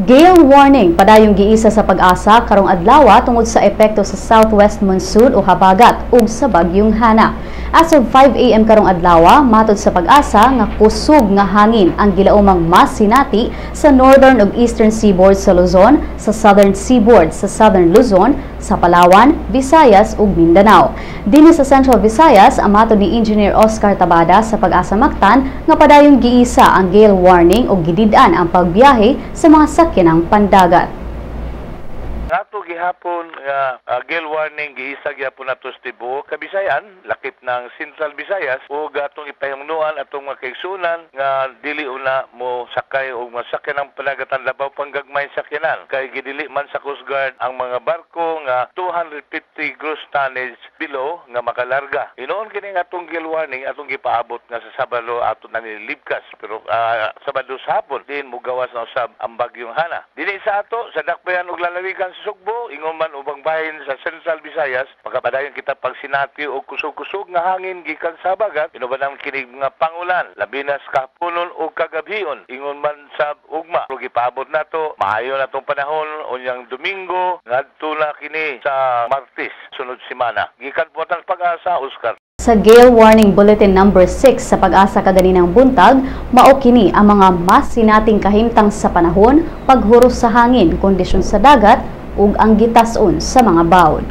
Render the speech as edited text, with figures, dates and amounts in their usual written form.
Gale warning padayong giisa sa Pag-asa karong adlaw tungod sa epekto sa southwest monsoon o habagat ug sa bagyong Hana. As of 5 a.m. karong adlaw, matod sa Pag-asa nga kusog nga hangin ang gilaumang masinati sa northern ug eastern seaboard sa Luzon, sa southern seaboard sa southern Luzon, sa Palawan, Visayas ug Mindanao. Dinhi sa Central Visayas, ang matod ni Engineer Oscar Tabada sa Pag-asa Mactan nga padayong giisa ang gale warning ug gidid-an ang pagbiyahe sa mga sakyanang pandagat. Ato gihapon nga gale warning giisa gihapon nato sa tibuok Kabisayan, lakip ng Central Visayas, ug atong ipahimungnuan atong mga kaigsuonan nga dili una mo sakay og masakyan ang panagatan, labaw pang gagmay sakyanan, kay gidili man sa Coast Guard ang mga barko nga 250 gross tonnage below nga makalarga. Hinuon kini nga atong gale warning atong gipaabot nga sa Sabado ato na nilibkas, pero Sabado sa hapon din mugawas na usab ang bagyong Hana. Dinhi sa ato sa dakbayan ug lalawigan sa Sugbo, ingon man ubang bahin sa Central Visayas, makapadayon kita pagsinati og kusog-kusog nga hangin gikan sa habagat, inuban kini nga pangulan, labi na sa kahaponon ug kagabhion, ingon man sa ugma. Pero gipaabot nato, maayo na tong panahon unyang Domingo ngadto na kini sa Martes sunod semana. Gikan po ang Pag-asa, Oscar. Sa Gale Warning Bulletin number 6 sa Pag-asa kaganinang buntag, mao kini ang mga masinating kahimtang sa panahon, paghuros sa hangin, kondisyon sa dagat ug ang gitas-on sa mga bawd.